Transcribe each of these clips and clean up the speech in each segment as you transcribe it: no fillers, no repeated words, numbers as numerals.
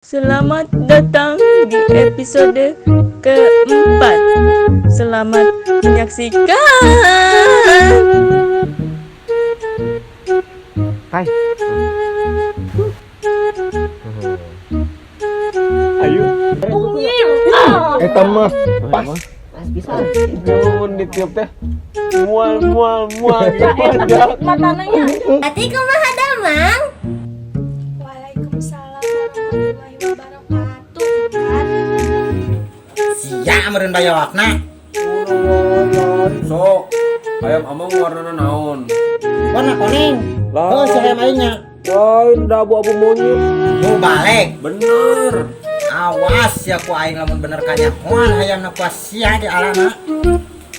Selamat datang di episode keempat. Selamat menyaksikan. Hai. Ayo. Eta mah pas. Pas bisa. Mun ditiup teh mual mual mual gitu. Matananya. Ati kumaha damang? Waalaikumsalam warahmatullahi wabarakatuh. Kan? Sia meureun bayawakna. Sok, ayam amang warnana naon? Warna kuning. Oh, si ayam aingnya. Lain da abu-abu monyet. Mau balik. Bener. Awas ya ku aing lamun bener kanyahoan hayamna ku sia di alana.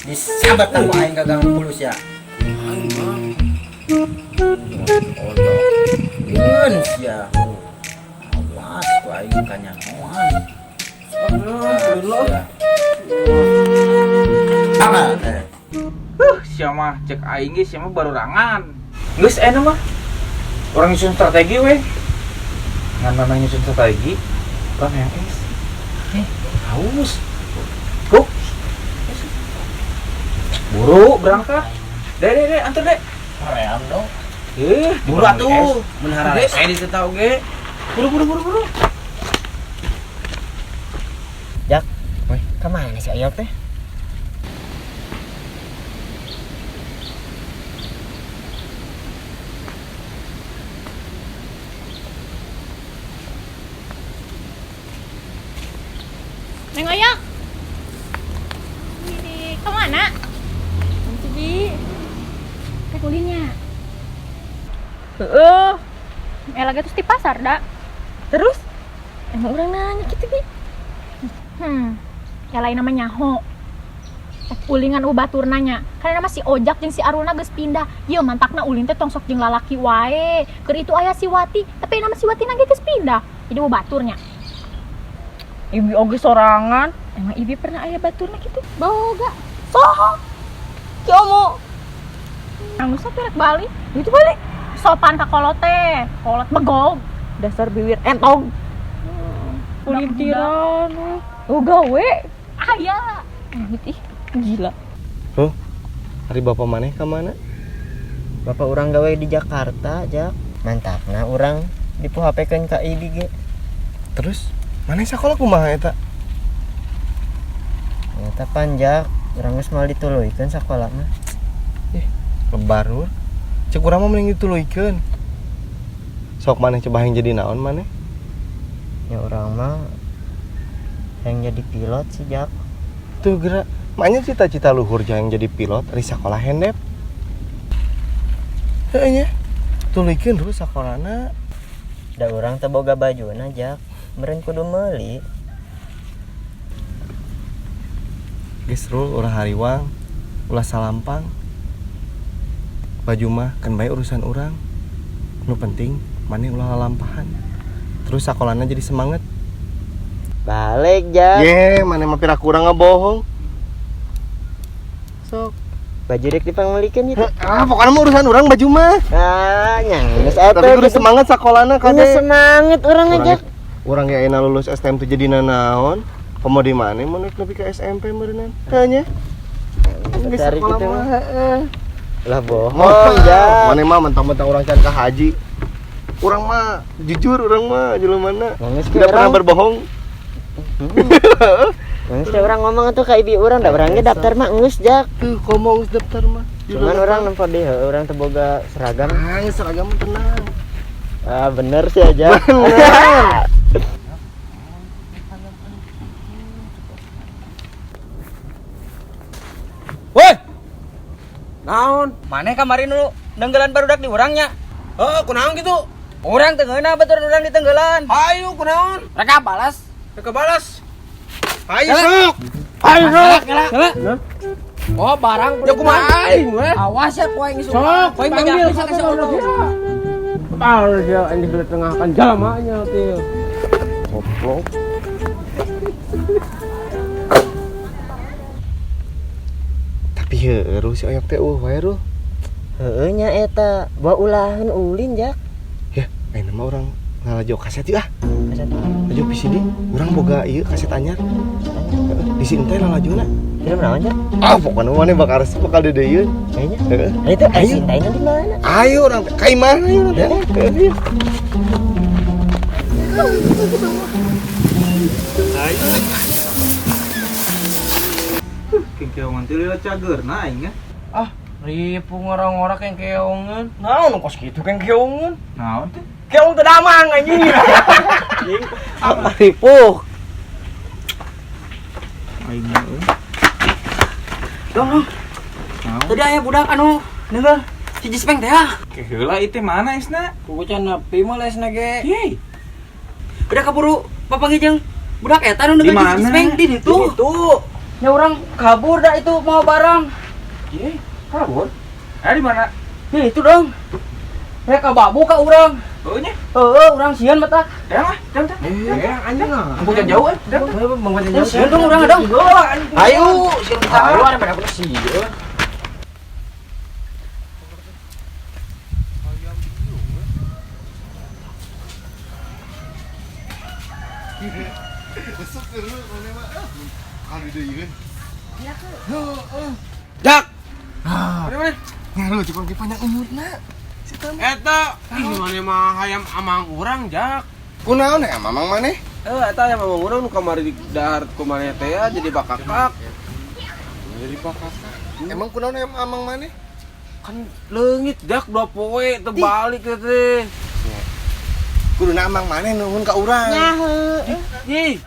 Disabet ku aing gagang bulu sia. Aing mah. Yeun sia. Awas ku aing kanyahoan. Alhamdulillah. Apa? Eh. Sia mah cek aing ge sia mah barurangan. Geus aya mah. Urang nyusun strategi we. Ngan memang nyusun strategi, urang yang es. Haus. Go. Buru berangkat. Dek, dek, dek, antar dek. Hoream dong. Buru atuh. Mun hararese di teu tau ge. Buru, buru, buru, buru. Jak, weh, kemana si Ayok teh? Neng Oyok. Ini kemana? Bi. Teh kulinya. Heeh. Lagi terus di pasar, dak. Terus? Emang orang nanya gitu, Bi. Ya lain namanya nyaho. Ulingan ubatur nanya. Karena nama si Ojak jeung si Aruna geus pindah. Ieu mantakna ulin teh tong sok jeung lalaki wae. Keur itu aya si Wati, tapi nama si Wati na ge geus pindah. Jadi ubaturnya. Ibi oge sorangan. Emang Ibi pernah aya baturna gitu? Boga. Soho. Ki omo. Anu sok rek balik. Itu balik. Sopan ka kolot teh, kolot begog. Dasar bibir entong. Kulintiran. Oh gawe. Aya. Amit ih, gila. Huh? Hari bapak maneh ka mana? Bapak urang gawe di Jakarta, Jak. Mantapna urang dipuhapekeun ka Ibi ge. Terus maneh sakola kumaha eta? Eta panjak, urang geus moal dituluykeun sakola mah. Lebar hur. Cek urang mah mending dituluykeun. Sok maneh coba yang jadi naon maneh? Ya urang mah yang jadi pilot sih, Jak. Tuh gerak. Makanya cita-cita luhur yang jadi pilot ari sakola hendep. Heuh nya. Tuluykeun dulu sakolana. Da urang teh boga bajuna, Jak. Meureun kudu meuli. Geus rul urang hariwang, ulah salampang. Baju mah kan bae urusan urang. Nu penting maneh ulah lalampahan. Terus sakolana jadi semangat. Balik, Jak. Ye, maneh mah pira kurang ngebohong. Sok. Baju rek dipangmeulikeun gitu. Ah, pokoknya mah urusan urang baju mah. Ah, nya geus atuh. Tapi kudu semangat sakolana kade. Geus semangat urang aja. Urang ge ayeuna lulus STM teh jadi nanaon. Komo di mana mun rek nepi ka SMP meureunnan. Teu nya. Geus Cari sekolah gitu mah, mah. heeh. Lah bohong, Jak. Maneh mah mentang-mentang urang can ka haji. Urang mah jujur urang mah jelemana. Nangis Tidak pernah berbohong. Nangis teh urang ngomong atuh ka ibi urang da urang ge daftar mah geus, Jak. Tuh komo geus daftar mah. Cuman urang nempo deui heuh urang teu boga seragam. Ah, seragam tenang. Ah, bener sih aja. Bener. Woi. Naon? Maneh kemarin nu nenggelan barudak di urangnya. Heeh, kunaon gitu? Urang teu ngeunah batur urang ditenggelan. Hayu kunaon? Reka balas. Reka balas. Hayu sok. Hayu sok. Oh, barang Ya kumaha aing we? Awas ya ku aing Sok, Ku aing banyak bisa ka sono. Par dia ini di tengah kan jalamanya teh. Goblok. Tapi heueuh si Oyok teh eueuh wae rul. Heueuh nya eta, bawa ulahan ulin, Jak. Ya, ayeuna mah urang ngalajo kaset yuk ah. Kaset naon? Laju VCD, urang boga ieu kaset anyar. Di sini teh lalajuna. Film naon, Jak? Ah, pokoknya mana bakal resep bakal deudeuieun. Kayaknya. Heeh. Nah, itu Ayo. cintain di mana? Ayo urang teh ka imah ayo urang teh. Heeh. Kengkeongan teh lila cageurna aing ah. Ah, ripu ngorong-ngorok yang keongan. Naon kos kitu keng keongan? Naon teh? Keong teu damang anjing. Apa ripu? Aing mah euy. Dong, dong. Naon? Tadi aya budak anu neunggeul si Jispeng teh ah. Ke heula ieu teh mana esna? Kuku can nepi mah lesna ge. Yeay. Udah kaburu papanggih jeung budak eta anu Di neunggeul mana? si Jispeng di ditu. Di Ya orang kabur dah itu mau barang. Yeay, kabur. Eh di mana? Nih itu dong. Mereka babu ka urang. Heueuh nya. Heeh, urang sieun mah tah. Dang ah, dang teh. Eh, anjing ah. Bangku jauh eh. Dang. Bang Sieun dong urang dong. Ayo, sieun kita. Ayo, ada mana sieun. Resep seru mana mah. Kalau deudeuieun. Jak. Ah, Mana mana? ngaruh cukup ge panjang umurna. Si Tama. Eta, ih mana mah hayam amang urang, Jak. Kunaon ya mamang maneh? Eh, eta hayam amang urang nu kamari di dahar ku maneh teh ya, jadi bakakak. Jadi bakakak. Emang kunaon hayam amang maneh? Kan leungit Jak dua poe teu balik teh teh. Kuduna amang maneh nuhun ka urang. Ih.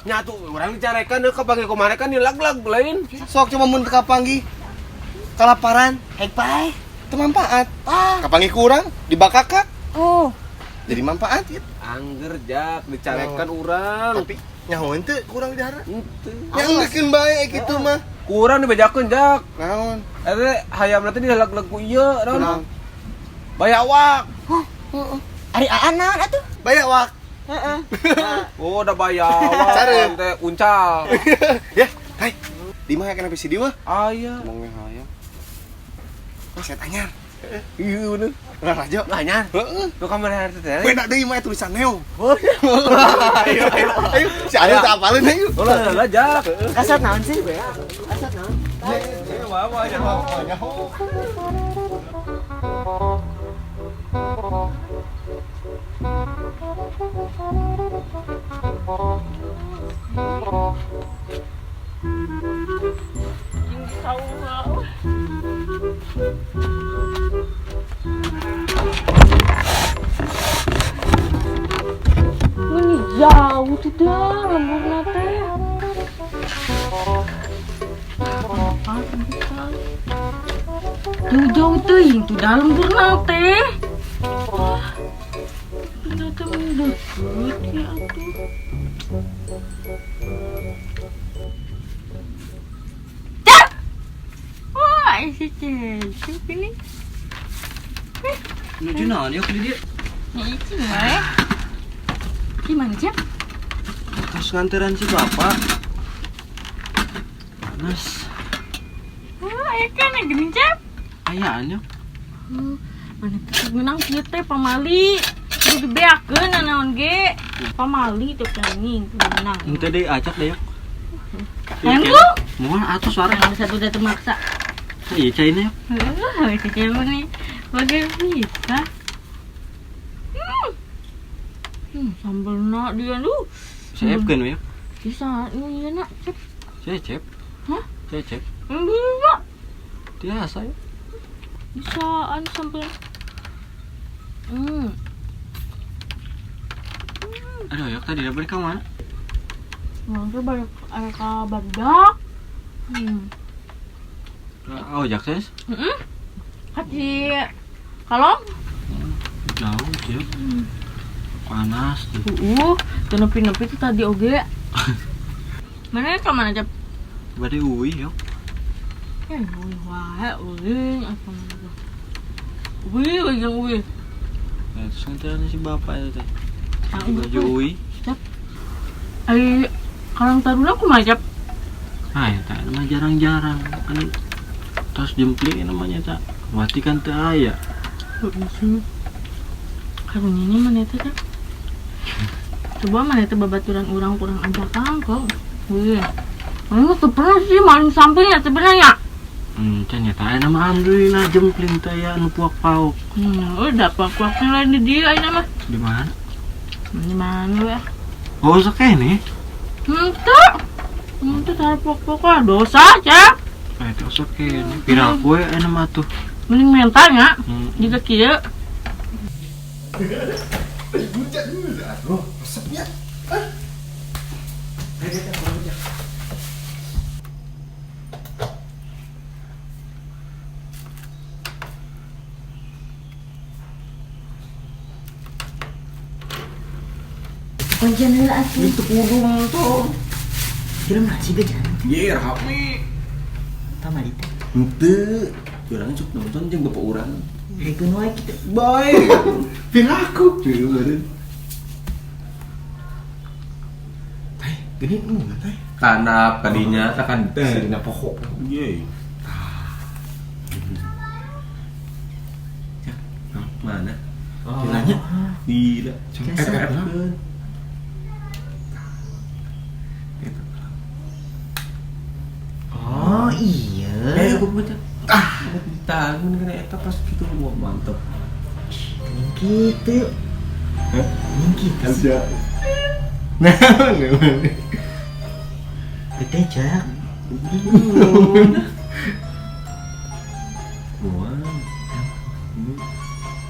Nyatu urang dicarekan deui kapanggih ku maneh kan dilag-lag lain. Sok coba mun teu kapanggih kalaparan, hek pae. Teu manfaat. Ah. Kapanggih ku urang dibakakak. Oh, Jadi manfaat gitu. Angger Jak dicarekan urang. Tapi nyahoeun teu ku urang didahar. Henteu. Nya enggeuskeun bae kitu mah. Ku urang dibejakeun Jak. Naon? Eta teh hayamna teh dilag-lag ku ieu naon? Kunaon? Bayawak. Ari aan naon atuh? Bayawak. Heeh. Oh, udah bayawak. Care. Teh uncal. Ya, hai. Di mana kena VCD mah? Aya. Ngomongnya hayam. Kaset anyar. Iya bener. Nah, raja. Lah nya. Heeh. Lu kamar hari teh. Beda deui mah tulisan Neo. Ayo, ayo, ayo. Si Ayu tak apalin ayo. Lah lah Jak. Kaset naon sih? Kaset naon? Jeung saung. Ini jauh tuh dah lemburna teh. Jauh-jauh teuing tuh dah lemburna teh. Wah, ternyata deket ya atuh. Cak! Wah, si Cecep ini. Nuju naon yuk di dieu? Ya itu mah. Gimana, Cep? Terus nganteran si bapak. Panas. Wah, ya kan yang gini, Cep. Ayaan yuk. Mana teh menang kieu teh pamali. Kudu dibeakeun naon ge. Pamali teh anjing menang. Ente deh acak deh yuk. Hayang lu? Moal atuh suara. Yang satu udah termaksa. Iya caina yuk. Heeh, si cewek nih. Bagai bisa. Sambal nak dia lu. Seepkeun yuk. Bisa, ini nak. Cep. Cecep. Hah? Cecep. Bisa. Biasa ya. Bisaan sambal. Aduh, yuk tadi udah balik ke mana? Nanti balik ke barudak. Oh, jak ses. Hati kalau Jauh, Cep. Panas tuh. Tuh nepi-nepi tuh tadi oge. Mana ke mana, Cep? Bade uwi yuk. Eh, uwi wae, uwi apa mana? Uwi, uwi jeung uwi. Nah, terus nganteran si bapak itu teh. Ah, Baju uwi. Cep. Ai Karang Taruna kumaha, Cep? Nah, ya tak mah jarang-jarang kan tos jempling namanya tak. Mati kan teu aya. Heeh. Karunya ini mana teh, Cep? Coba mana itu babaturan urang kurang ajakan kok. Wih. Mana mah teu pernah sih maling samping ya sebenarnya. Ternyata aya nama alhamdulillah jempling teh aya anu puak-pauk. Udah puak-pauknya lain di dia ayeuna mah. Di mana? Di mana we? Oh, sok keneh. Henteu. Henteu tara puak-pauk dosa, Cep. Eta sok keneh. Viral kue ayeuna mah tuh. Mending mentalnya jika kieu. Aduh, resepnya. Kuncian heula atuh. Itu kudung tuh. Film nasi ge jalan. Ye, rame. Pamali teh. Henteu. Urang sok nonton jeung bapak urang. Rikeun wae kitu. Bae. Piraku. Teh, gini mun teh. Tanap kadinya takan teh dina pokok. Ye. Mana? Gilanya. Gila. Cek. Oh iya. Aku baca. Tangan kena eta pas gitu wah mantep. Kening kitu. Hah? Kening kitu. Aja. Nah, gede jak. Wah.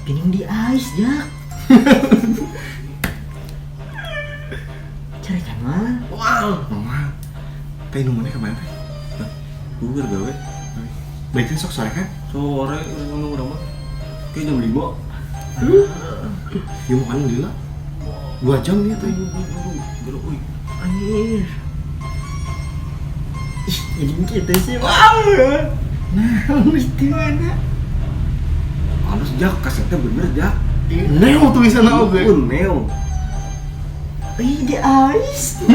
Kening di ais jak. Carikan mah. Wah. Mama. Teh nu mana kemana teh? Gugur gawe. Baiknya sok sore kan? Sore ngomong urang mah. Kayak jam 5. Ya makan gila. 2 jam ya teh. Gerak euy. Anjir. Ih, jadi gitu sih. Wow. Nah, mesti mana? Halus jak kasetnya bener jak. Neo tulisanna oge. Neo. Ih, di ais.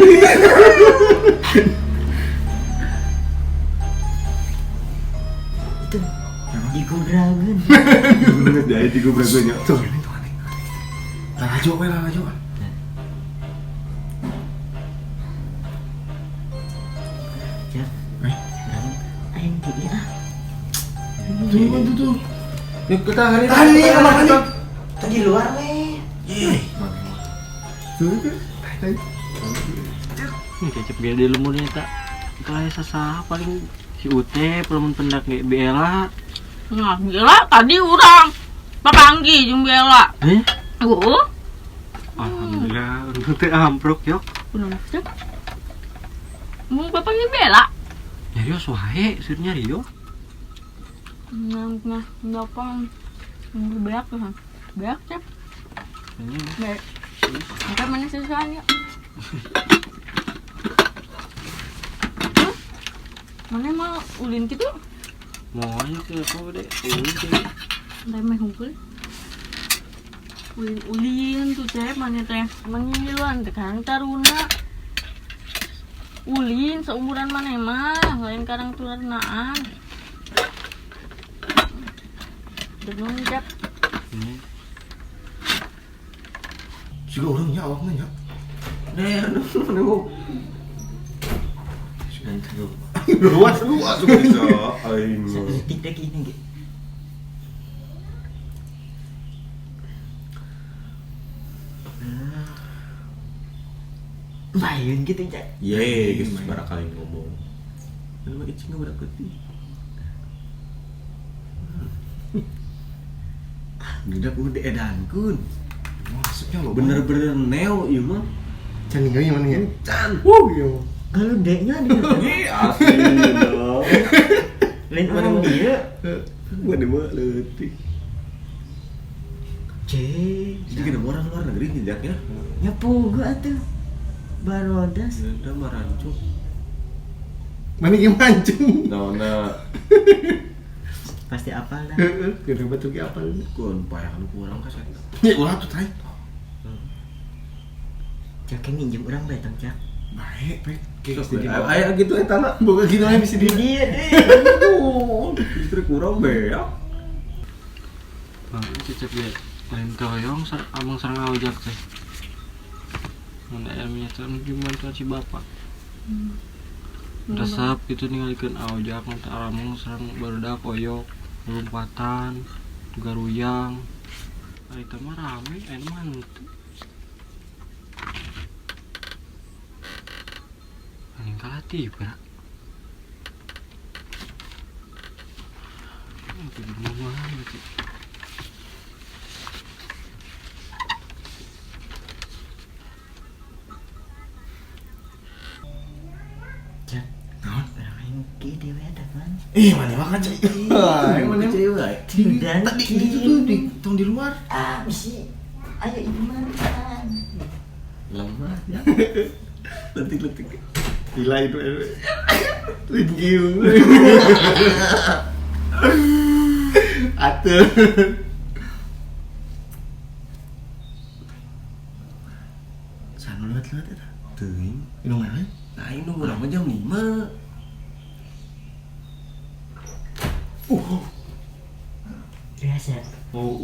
Itu digubrageun. Bener jadi digubrageun nya. Tuh ini tuh aneh. Lalajo we lalajo. Ya. Aing di ieu ah. Tuh tuh. Yuk kita hari ini kamar mandi. Tuh di luar we. Ih, tuh tuh. Ini cecep gede lumurnya tak. Kalau sasah paling si Utep lamun pendak ge Bella. Nah, Bella tadi urang papanggi jeung Bella. Eh? Heeh. Alhamdulillah, untung teh amprok yok. Kunaon teh? Mun papanggi Bella. Nyarios wae, seur nyarios. Nah, gampang. Beak tuh. Beak teh. Beak. Engke mana susuan yuk. Mana mau ulin gitu? Mau ke apa deh? Ulin sih. Remeh hungkul. Ulin-ulin tuh teh mana teh? Emang ngiluan teh karang taruna. Ulin seumuran mana mah, lain karang tarunaan. Dengung cap. Juga orangnya awaknya nya. Nah, mana mau? Luas luas bisa. Aing. Saeutik teh gini ge. Bayun gitu jak. Ye, geus barakali ngomong. Anu mah icing budak geutik. Budak mah diedankeun. Maksudnya lo bener-bener neo ieu mah. Can ningali mana ya? Can. Wuh, ieu. Galudenya dia. Ih, asli dong. Lain orang dia. Mana mah leutik. Cek. Jadi kena orang luar negeri jejaknya. Ya pugu atuh. Barodas. Udah mah rancung. Mana ge mancung? Naonna. Pasti apal dah. Heeh, kena batu ge apal. Kun payah nu kurang ka saeta. Nya ulah tuh teh. Cak minjem urang bae tong cak. Baik, baik. Aya gitu eta na. Boga gitu aya bisa di dia deh. Aduh, istri kurang beak. Bang, cecep ge lain toyong amang sareng aujak teh. Mun aya minyak dibantuan si bapak. Resep gitu ningalikeun aojak nu teh aramung sareng barudak oyok, lompatan, garuyang. Ari eta mah rame, aya mah henteu. Paling kalah tiba. Itu di rumah gitu. Naon? Aing gede we ada kan. Ih, mana mah kan cai. Mana Cewek. Tadi itu tuh di tong di luar. Ah, bisi. Ayo ibu mantan. Lemah ya. Letik-letik. Gila itu. Thank you. Atuh. Sana lihat-lihat eta. Teuing. Indung mana? Nah, ini urang mah jam 5. Biasa. Oh.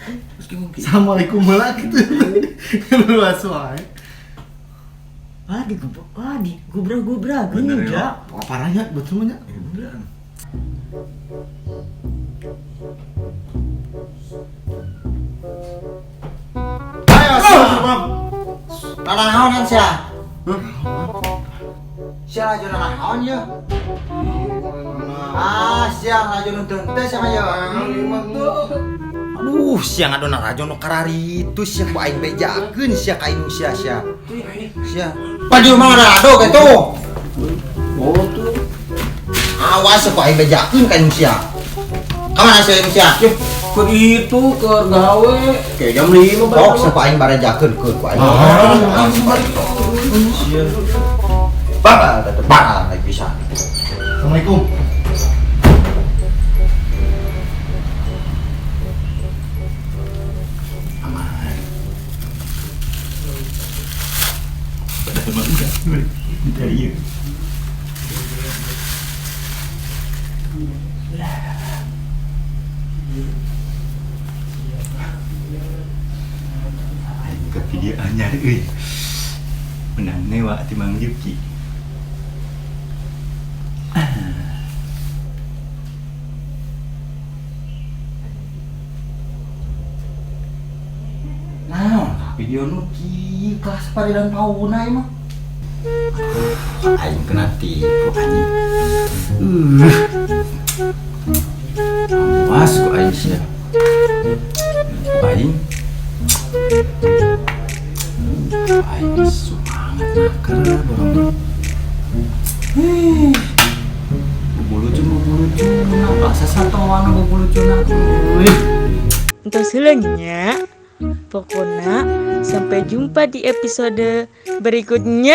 Terus ki mungkin. Assalamualaikum heula gitu. Luas wae. Wah, digubrak, wah, digubrak-gubrak Bener gini, ya. Jak. Parahnya betul mah nya. Bener. Ayo, semua. Nanaonan sia. Sia laju nanaon ye? Ah, sia laju nu teu sia mah ye. Aduh, sia ngadona rajo nu kararitu sia ku aing bejakeun sia ka indung sia sia. Sia. Baju mah ada ado kitu. Oh tuh. Awas ku aing bejakeun ka indung sia. Ka mana sia indung sia? Ke itu ke gawe. Kayak jam 5 Sok sia ku aing barejakeun keun ku aing. Langsung balik. Sia. Bakal tetep bakal naik pisan. Assalamualaikum. Aman. Padahal mah udah dari ieu. Aing ke video anyar euy. Menang newa ti Mang Juki. Naon video nu kieu kelas paridan pauna ieu mah. Aing kena tipu anjing. Awas ku aing sia. Aing. Aing semangat naker borong. Bubulucun bahasa satoan bubulucun. Entos heula nya. Pokona sampai jumpa di episode berikutnya.